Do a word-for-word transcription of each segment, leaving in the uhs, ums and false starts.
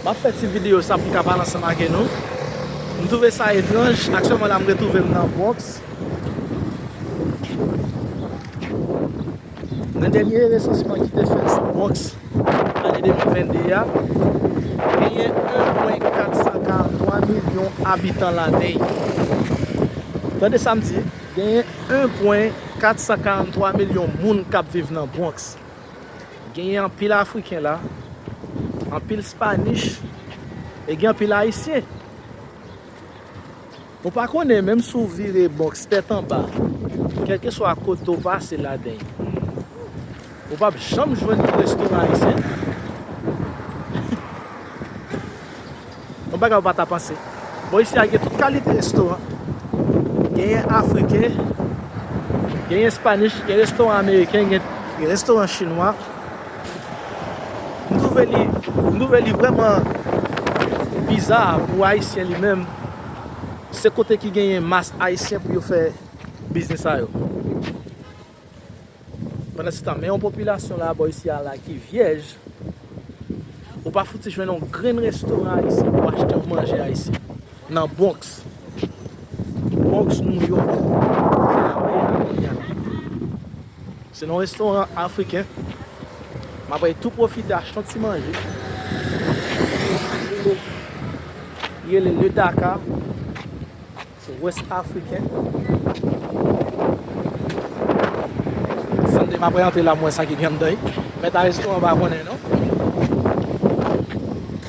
M ap fè ti videyo sa pou m ka pale ansanm ak nou. M twouve sa etranj. Aktyèlman la, m retwouve m nan Bronx. Nan dènye resansman ki te fèt sou Bronx ane de mil venn de a, genyen en pwen kat san karant twa milyon abitan ladan l. Tande sa m di, genyen en pwen kat san karant twa milyon moun k ap viv nan Bronx. Genyen anpil Afriken la, anpil Spanish, e gen anpil Ayisyen. Ou pa konnen, menm si w vire Bronx tèt anba, kèlkeswa kote w pase ladan l, ou p ap janm jwenn yon restoran ayisyen. Yon bagay ou pa ta panse. Bò isi a gen tout kalite restoran. Genyen Afriken, genyen Spanish, gen restoran Ameriken, gen, gen restoran Chinwa. M twouve li, m twouve li vrèman biza pou Ayisyen li menm. Se kote ki genyen mas Ayisyen pou yo fè biznis sa yo. Pandansetan, men yon popilasyon la bò isi a la ki vyèj, ou pa fouti jwenn yon grenn restoran ayisyen pou achte yon manje ayisyen. Nan Bronx. Bronx, New York. Se nan yon restoran afriken. M ap tou pwofite achte yon ti manje. Li rele Le Dakar. Se West African. Sanble m ap rantre la, m wè sa ki gen anndan l. Mèt a restoran pa konnen non.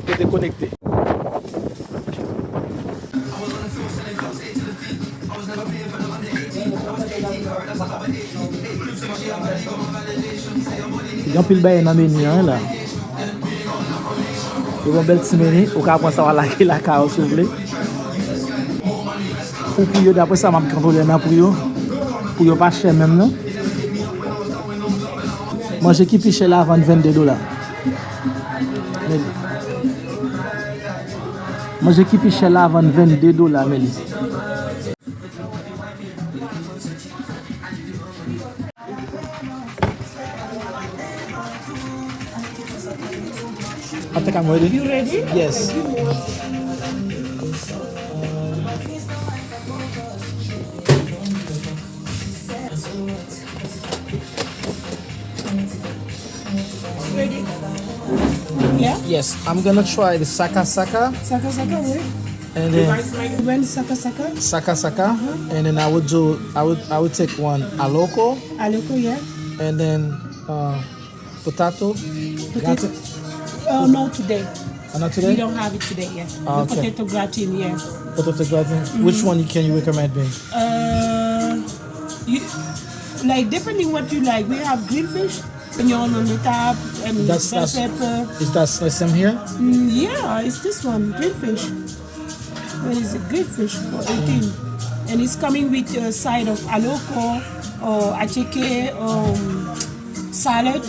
Rete konekte. Gen anpil bagay nan meni an la. Yo ban bèl ti meni, ou ka pran sa w al lage lakay ou si w vle. Pou pri yo, daprè sa m ap kontrole nan pri yo, pou yo pa chè menm non. Manje ki pi chè la vann vennde dola. Men li. Manje ki pi chè la vann vennde dola, men li. I think I'm ready. You ready? Yes. Ready? Yeah? Yes, I'm gonna try the saka saka. Saka saka, oui. And then When saka saka? Saka saka. Uh-huh. And then I would do, I would, I would take one aloko. Aloko, yeah. And then uh, potato. Potato. Gratin. Oh, no, today. Oh, not today? We don't have it today, yeah. Ah, the okay. Potato gratin, yeah. Potato gratin. Mm-hmm. Which one can you recommend me? Uh, you, like, depending what you like, we have grillfish, onion on the top, and that's, bell that's, pepper. Is that the same here? Mm, yeah, it's this one, grillfish. What is it? Grillfish for eighteen. And it's coming with a side of aloko or acheke, um, salad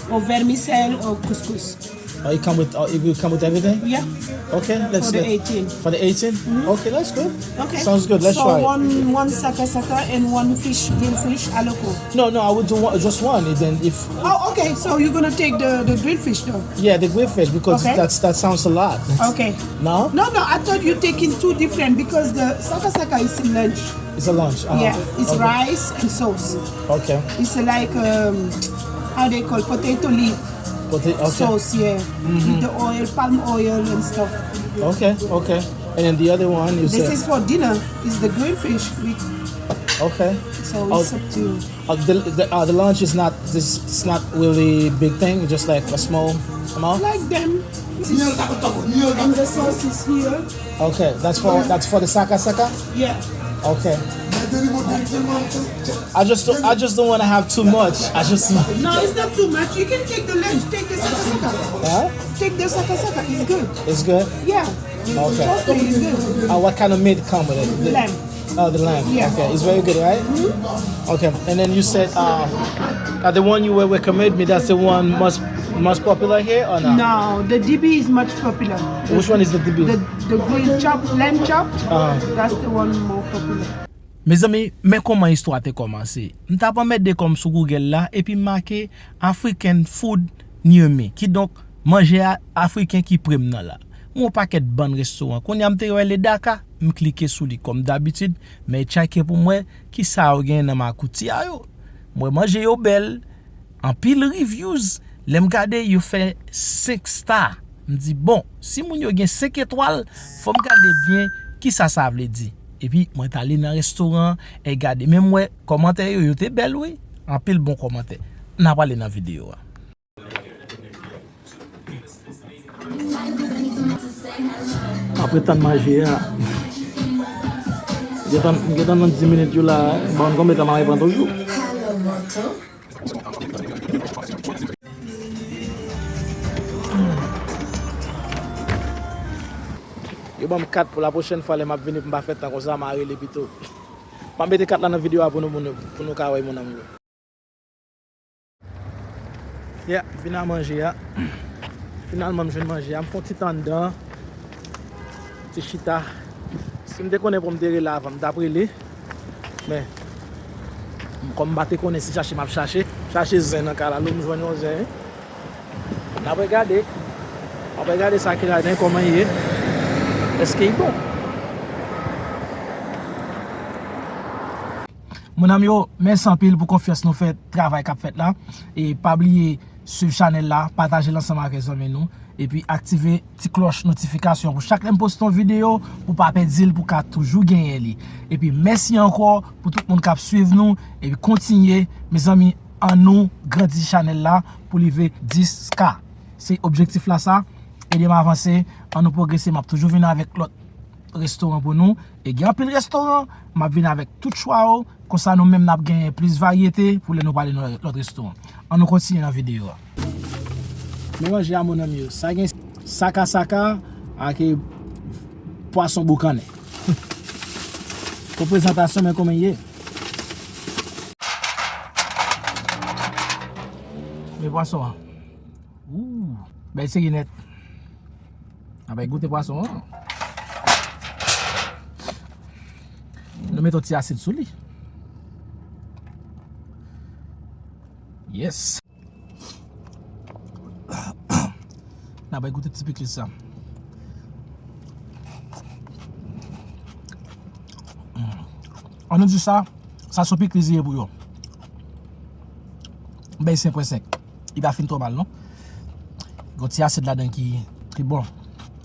or vermicelle or couscous. Oh, it come with, oh, it will come with everything? Yeah. Okay, let's For the do eighteen. For the eighteen? Mm-hmm. Okay, that's good. Okay. Sounds good. Let's So try it. one, one saka saka and one fish, grillfish aloko. No, no, I would do one, just one. And then if Oh, okay. So you're gonna take the, the grillfish though? Yeah, the grillfish because Okay. that's, that sounds a lot. Okay. No? No, no, I thought you taking two different because the saka saka is lunch. It's a lunch. Uh-huh. Yeah, it's Okay. rice and sauce. Okay. It's like, um, how they call potato leaf Potato, okay. sauce, yeah. Mm-hmm. With the oil, palm oil and stuff. Okay, okay. And then the other one you This said is for dinner. It's the grillfish. We, Okay. so Oh, it's up to you. uh, the, the, uh, the lunch is not this. It's not really big thing. Just like a small amount. Like them. And the sauce is here. Okay, that's for, that's for the saka saka. Yeah. Okay. I just don't, I just don't want to have too much. I just No, it's not too much. You can take the lamb. Take the saka saka. Huh? Take the saka saka. It's good. It's good. Yeah. Okay. Trust me, it's good. Uh, what kind of meat come with it? The Lamb. Oh, the lamb. Yeah. Okay, it's very good, right? Mm-hmm. Okay, and then you said uh, uh, the one you were recommend me, that's the one most most popular here or not? No, the D B is much popular. Which one is the D B? The, the grilled chop, lamb chop. Uh-huh. That's the one more popular. Mezanmi, men kòman istwa te kòmanse. M t ap anmède kò m sou Google la epi m make African food near me. Kidonk, Manje a, afriken ki pre m nan la. M wè yon pakèt bann restoran. Kounye a m te wè Ledaka, m klike sou li kòm dabitid, men tcheke pou m wè kisa yo gen nan makouti a yo. M wè manje yo bèl, anpil reviews. Lè m gade, yo fè senk star. M di, bon, si moun yo gen senk etwal, fò m gade byen kisa sa vle di. Epi, mwen t ale nan restoran an e gade. Men m wè kòmantè yo, yo te bèl, wi. Anpil bon kòmantè. N a prale nan videyo a. Apre tann manje a, gentan, gentan nan dis minit yo la, m pa konn konbyen tan m ap pran toujou. Yo ban m kat pou la pwochèn fwa, lè m ap vini pou m pa fè tan konsa, m a rele pito. M ap mete kat la nan videyo a pou nou, pou nou, pou nou ka wè, mon amour. Yeah, m fin a manje a. Finalman, m jwenn manje a. M fè yon ti tan anndan. Ti chita. Si m te konnen pou m te rele avan, m t ap rele. Men, kòm m pa te konnen si chache m ap chache, m chache zen nan kay la, lè m jwenn yon zen, wi. N ap regade. N ap regade sa ki ladan, kòman l ye. Èske l bon? Mon amour yo, mèsi anpil pou konfyans nou fè travay k ap fèt la. E pa bliye swiv chanèl la, pataje l ansanm avèk zanmi nou, epi aktive ti klòch notifikasyon pou chak lè m poste yon videyo, pou pa pèdi l, pou ka toujou genyen li. Epi mèsi ankò pou tout moun k ap swiv nou, epi kontinye, mezanmi, ann nou grandi chanèl la pou li rive dis K. Se objektif la sa, ede m avanse, ann nou pwogrese, m ap toujou vin avèk lòt restoran pou nou. E gen anpil restoran, m ap vin avèk tout chwa yo. Konsa nou menm n ap genyen plis varyete pou lè nou prale nan lòt restoran. Ann nou kontinye nan videyo a. Men manje a, mon amour yo. Sa gen saka saka ak pwason boukannen. Pou prezantasyon, men kòman l ye. Men pwason an. Ooh, bèl seri nèt. N a bay goute pwason an. Nou mete yon ti asid sou li. Yes. N a bay goute ti pikliz sa. Mm. Ann nou di sa, sa se yon pikliz li ye pou yo. Bay senk pwen senk. Li pa fin twò mal, non. Gon ti asid ladan ki, ki bon.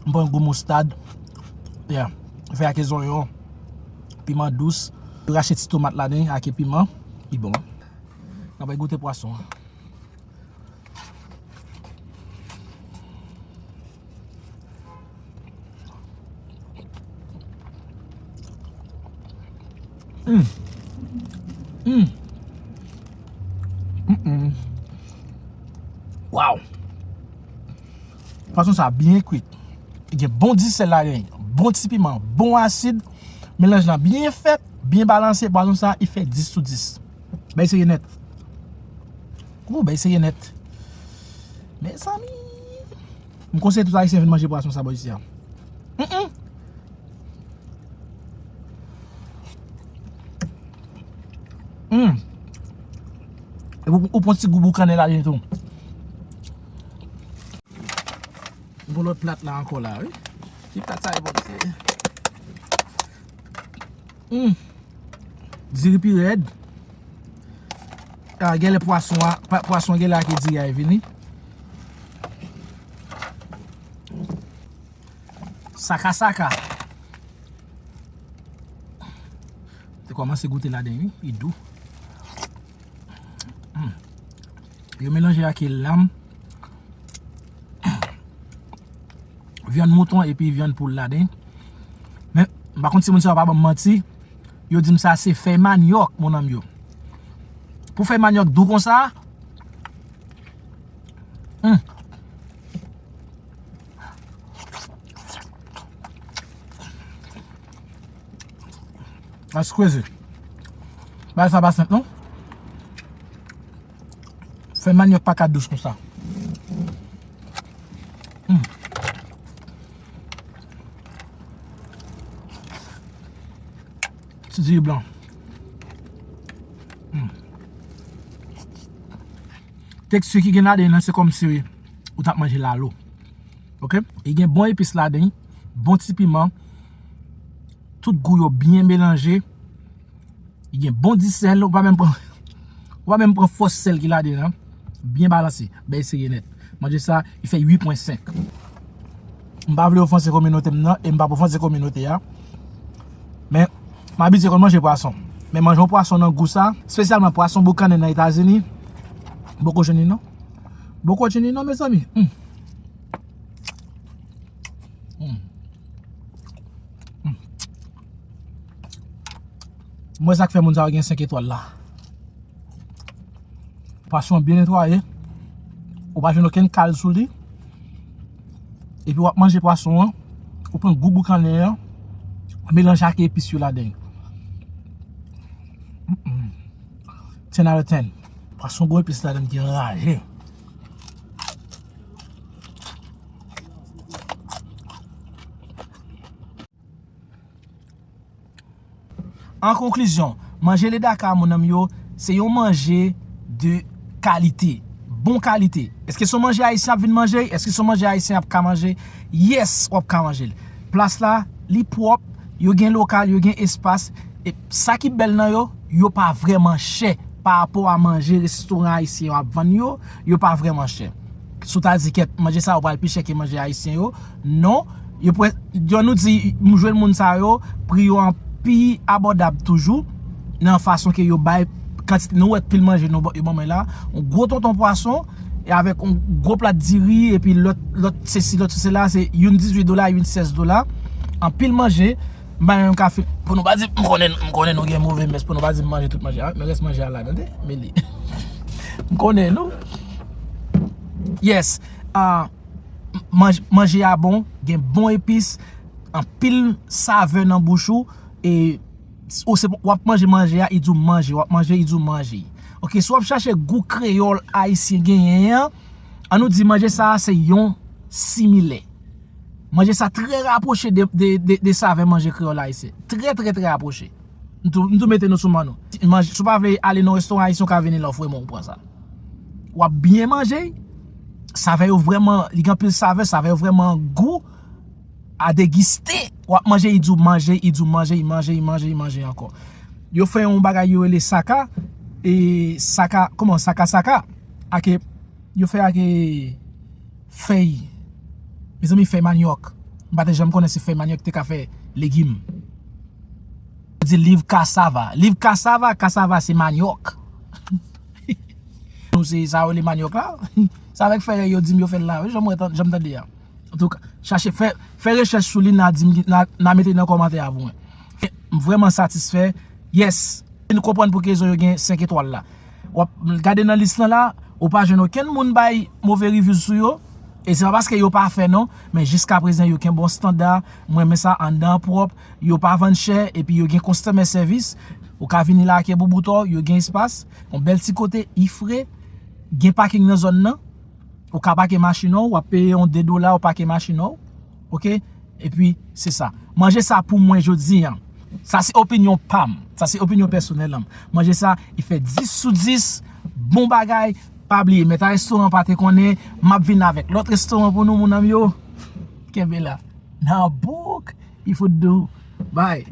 M pran gou moustad. Yeah. Fè ake zonyon. Piman dous. Rache ti tomat ladan ake piman. Li bon. N a bay goute pwason an. Mm. Mm. Mm-mm. Wow. Pwason sa byen kwit. Gen bon di sèl ladan, bon ti piman, bon asid. Melanj lan byen fèt, byen balanse. Pwason sa, li fè dis sou dis. Bèl seri nèt. Ou, bèl seri nèt. Mezanmi. M konseye tout Ayisyen vin manje pwason sa bò isi a. Mm-mm. Mm. Epi ou, ou pran ti gou boukannen ladan tou. Gon lòt plat la ankò la, wi. Ki plat sa ye, bon, se. Mm. Diri pi rèd. Ah, genlè pwason a, pa, pwason genlè ake diri a vini. Saka saka. Te kòmanse goute ladan, wi, li dou. Mm. Yo melanje ake lam, vyann mouton epi vyann poul ladan. Men, m pa konn si moun sa yo pa ban m manti. Yo di m sa se fèy manyòk, mon amour yo. Pou fèy manyòk dou konsa, hmm. That's crazy. Bagay sa pa senp, non? Fèy manyòk pa ka dous konsa. Hmm. Ti diri blan. Hmm. Teksti ki gen ladan nan, se kòmsi ou t ap manje lalo. Oke? Li gen bon epis ladan, bon ti piman, tout gou yo byen melanje. Li gen bon ti sèl, ou pa menm pran, ou pa menm pran fòs sèl ki ladan an. Byen balanse, bèl serye nèt. Manje sa, li fè uit pwen senk. M pa vle ofanse kominote m nan, e m p ap ofanse kominote a. Men, m abitye konn manje pwason. Men manje yon pwason nan gou sa, espesyalman pwason boukannen nan Etazini, m poko jwenn li non. M poko jwenn li non, mezanmi. Hmm. Hmm. Hmm. Mwen sa k fè moun sa yo gen senk etwal la. Pwason an byen netwaye. Ou pa jwenn okenn kal sou li. Epi w ap manje pwason an. Ou pran gou boukannen an. Melanje ak epis yo ladan. Mm-mm. Ten out of ten. Pwason gon epis ladan ki anraje. An konklizyon, manje Ledaka, mon ami yo, se yon manje de kalite, bon kalite. Èske se yon manje ayisyen ap vin manje? Èske se yon manje ayisyen ap ka manje? Yes, w ap ka manje l. Plas la, li pwòp, yo gen lokal, yo gen espas. E sa ki bèl nan yo, yo pa vrèman chè pa rapò a manje restoran ayisyen yo ap vann yo, yo pa vrèman chè. Si w ta di kèt manje sa yo pral pi chè ke manje ayisyen yo, non. Yo pre, yo nou di, m jwenn moun sa yo, pri yo an pi abòdab toujou, nan fason ke yo bay kantite, nou wè pil manje nou, yo ban mwen la, yon gwo tonton pwason, e avèk yon gwo plat diri, epi lòt, lòt sesi, lòt sesi la, se youn dizuit dola, youn sèz dola, anpil manje, m pa menm ka fi, pou nou pa di, m konnen, m konnen nou gen move mès, pou nou pa di m manje tout manje a, men rès manje a la, tande, men li, m konnen nou, yes, ah, Manj, manje a bon, gen bon epis, anpil savè nan bouch ou, e ou se, w ap manje manje a, li di w manje, w ap manje, li di w manje. Oke, si w ap chache gou kreyòl ayisyen genyen an, an nou di manje sa a se yon similè. Manje sa trè rapwoche de, de, de, de savè manje kreyòl ayisyen. Trè, trè, trè rapwoche. M tou, m tou mete nou sou men nou. Manje, si w pa vle ale nan restoran ayisyen, w ka vini la, w fwe men w pran sa. W ap byen manje, savè yo vrèman, li gen anpil savè, savè yo vrèman gou a degiste. W ap manje, li di w manje, li di w manje, li manje, li manje, li manje ankò. Yo fè yon bagay yo rele saka, e saka, kòman, saka saka, ake, yo fè ake fèy, mezanmi, fèy manyòk. M pa te janm konnen si fèy manyòk te ka fè legim. Yo di leaf cassava. Leaf cassava, cassava se manyòk. Nou se sa yo le manyòk la. Se avèk fèy yo di m yo fè l la, wi, jan mwen tan-, jan m tande a. Antouka, chache fè, fè rechèch sou li, n a di m, n a, n a mete nan kòmantè a pou mwen. M vrèman satisfè. Yes. Nou konprann pou ki rezon yo gen senk etwal la. W ap gade nan lis lan la, ou pa jwenn okenn moun bay move reviews sou yo. E se pa paske yo pa fè non, men jiskaprezan yo kenbe yon standa. Mwen renmen sa, anndan an pwòp, yo pa vann chè, epi yo gen customer service. Ou ka vini la ake bouboutò, yo gen espas, yon bèl ti kote, li fre, gen paking nan zòn nan. Ou ka pake machin ou, w ap peye yon de dola, ou pake machin ou. Oke? Epi, se sa. Manje sa pou mwen jodi an. Sa se opinyon pa m. Sa se opinyon pèsonèl an. Manje sa, li fè dis sou dis. Bon bagay. Pa bliye, mèt a restoran pa te konnen. M ap vin avèk lòt restoran pou nou, moun an m yo. Kenbe la. Nan bouk, li fout dou. Bye.